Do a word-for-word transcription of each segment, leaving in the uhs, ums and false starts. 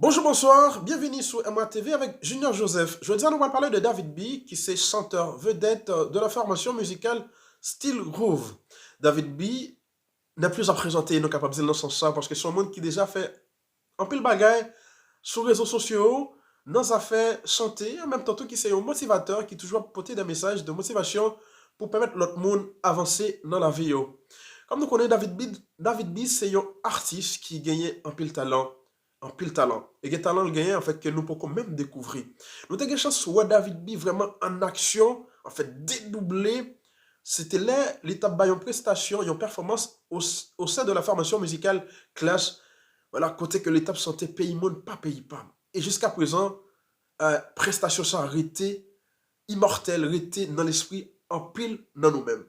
Bonjou, bonswa, byenvini sou M A T V avèk Junior Joseph. Jodi a nou pral pale de David B, ki se chantè vedèt de la fòmasyon mizikal Still Groove. David B nan plis ap prezante, nou kapab di l nan sans sa, paske se yon moun ki deja fè anpil bagay sou rezo sosyo yo, nan zafè chante, an menm tan tou ki se yon motivatè ki toujou ap pote de mesaj de motivasyon pou pèmèt lòt moun avanse nan lavi yo. Kòm nou konnen, David B, David B se yon atis ki genyen anpil talan, anpil talan. E gen talan l genyen, anfèt, ke nou poko menm dekouvri. Nou te gen chans wè David B vrèman an aksyon, anfèt, dedouble. Se te lè li t ap bay yon prestasyon, yon pèfòmans o, o sen de la fòmasyon mizikal Clash, vwala, kote ke li t ap chante Peyi Moun pa peyi pa m. E jiska prezan, eh, prestasyon sa a rete imòtèl, rete nan lespri anpil nan nou menm.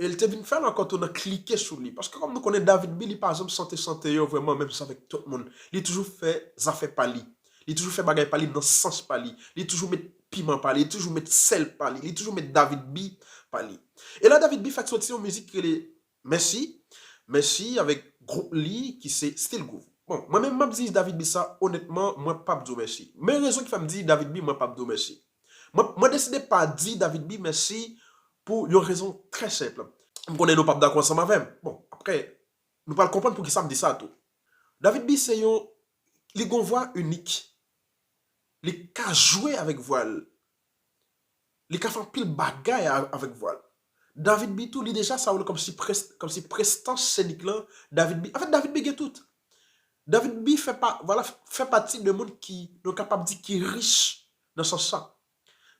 E l te vin fè l ankò tou nan klike sou li. Paske kòm nou konnen David B, li pa janm chante chante yo vrèman menm jan avèk tout moun. Li toujou fè zafè pa li. Li toujou fè bagay pa li nan sans pa li. Li toujou met piman pa li. Li toujou met sèl pa li. Li toujou met David B pa li. E la David B fèk soti yon mizik ki rele Mèsi. Mèsi avèk gwoup li ki se Still Groove. Bon, mwen menm m ap di David B sa, onètman, mwen p ap di w mèsi. Men rezon ki fè m di David B, mwen p ap di w mèsi. Mwen, mwen deside pa di David B mèsi pou yon rezon trè senp. M konnen nou p ap dakò ansanm avè m. Bon, apre, nou pral konprann poukisa m di sa tou. David B se yon, li gen yon vwa inik. Li ka jwe avèk vwa l. Li ka fè anpil bagay a, avèk vwa l. David B tou, li deja sa w rele kòmsi pres, kòmsi prestans senik lan, David B. Anfèt, David B gen tout. David B fè pa, vwala, fè pati de moun ki, nou kapab di, ki rich nan sans sa.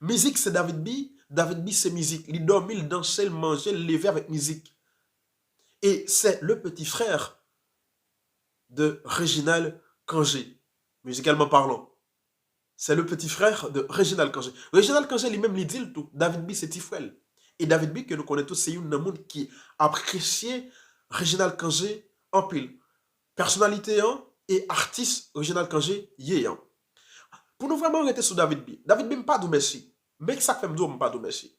Mizik se David B, David B se mizik. Li dòmi, li danse, li manje, li leve avèk mizik. Et c'est le petit frère de Réginald Cangé, musicalement parlant. C'est le petit frère de Réginald Cangé. Réginald Cangé li menm li di l tou, David B se ti frè l. E David B ke nou konnen tout se youn nan moun ki apresye Réginald Cangé anpil. Pèsonalite an e atis Réginald Cangé ye an. Pou nou vrèman rete sou David B. David B, m pa di w mèsi. Men sa k fè m di w m pa di w mèsi.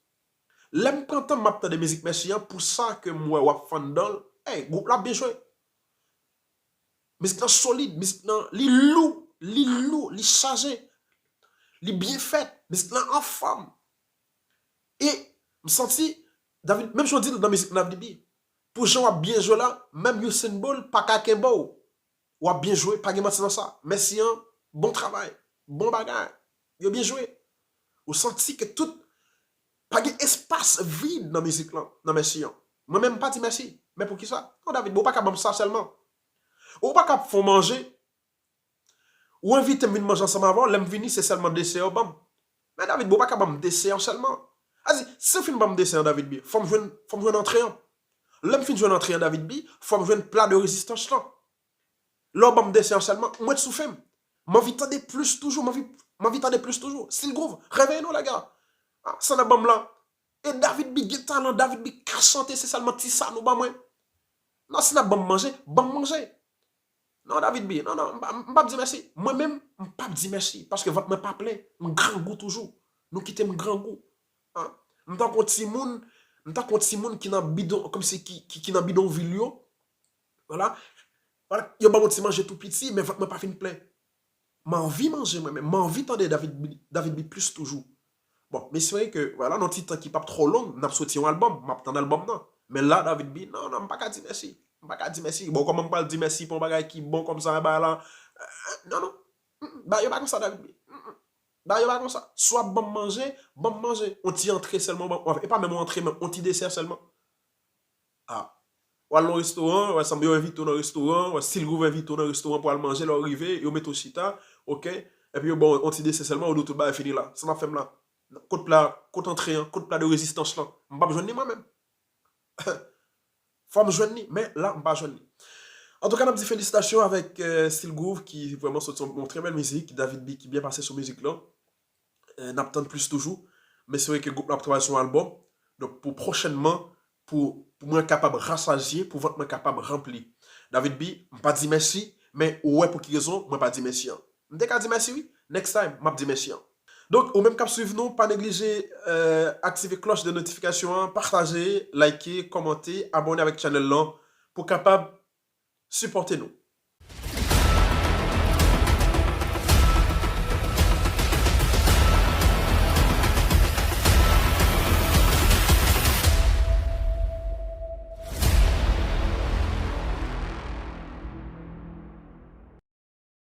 Lè m pran tan m ap tande mizik Mèsi an, pou sa ke m wè w ap fè anndan l, hey, gwoup la ap byen jwe. Mizik lan solid, mizik lan, li lou, li lou, li chaje. Li byen fèt, mizik lan anfòm. E m santi, David, menm jan w di l nan mizik David B, pou jan w ap byen jwe la, menm Usain Bolt pa ka kenbe w. W ap byen jwe, pa gen manti nan sa. Mèsi an, bon travay, bon bagay. Yo byen jwe. Ou santi ke tout, pa gen espas vid nan mizik lan, nan Mèsi an. Mwen menm, m pa di mèsi. Men poukisa? Non, David, bon, ou pa ka ban m sa sèlman. Ou pa ka fè w manje, ou envite m vin manje ansanm avè w, lè m vini, se sèlman desè w ban m. Men David B, ou pa ka ban m desè an sèlman. Sa di, si w fin ban m desè an, David B, fò m jwenn, fò m jwenn antre an. Lè m fin jwenn antre an, David B, fò m jwenn pla de rezistans lan. Lè w ban m desè an sèlman, m ret sou fen m. M anvi tande plis toujou, m anvi, m anvi tande plis toujou. Still Groove, réveillez-nous, les gars. Ah, sa n ap ban m la. E David B gen talan, David B ka chante, se sèlman ti sa nou ban mwen. Non, si n ap ban m manje, ban m manje. Non, David B, non, non, m pa, m p ap di mèsi. Mwen menm, m p ap di mèsi, paske vant mwen pa plen, m grangou toujou. Nou kite m grangou. An? M tankou yon timoun, m tankou yon timoun ki nan bidon, kòmsi ki, ki, ki nan bidonvil yo. Vwala. Vwala, yo ban m yon ti manje tou piti, men vant mwen pa fin plen. M anvi manje mwen menm, m anvi tande David B, David B plis toujou. Bon, m espere ke, vwala, nan ti tan ki p ap twò long, n ap soti yon albòm, m ap tann albòm nan. Men la, David B, non, non, m pa ka di mèsi. M pa ka di mèsi. Bon, kòman m pral di mèsi pou yon bagay ki bon kòmsa, bagay la? Eh, non, non. Mm, mm, bagay yo pa konsa, David B. Mm, mm. Bagay yo pa konsa. Si w ap ban m manje, ban m manje. Yon ti antre sèlman, ban m, e pa menm yon antre, men yon ti desè sèlman. Ah. W al nan restoran, wè, sanble yo envite w nan restoran, wè, Still Groove envite w nan restoran pou al manje, lè w rive, yo mete w chita, oke? Epi yo ba w yon ti desè sèlman, yo di w tout bagay fini la. Sa n ap fè m la? Kot pla, kot antre an, kot pla de rezistans lan? M p ap jwenn li mwen menm. Fò m jwenn li, men la, m pa jwenn li. Antouka, n ap di felisitasyon avèk, eh, Still Groove ki vrèman soti yon, yon trè bèl mizik, David B ki byen pase sou mizik lan. Eh, n ap tann plis toujou. M espere ke gwoup la ap travay sou yon albòm. Donk, pou pwochènman, pou, pou mwen kapab rasazye, pou vant mwen kapab ranpli. David B, m pa di mèsi, men ou wè pou ki rezon mwen pa di mèsi an. M te ka di mèsi, wi. Next time, m ap di mèsi an. Donk, ou menm k ap swiv nou, pa neglije, eh, aktive klòch de notifikasyon an, pataje, like, kòmante, abòne avèk channel lan pou kapab sipòte nou.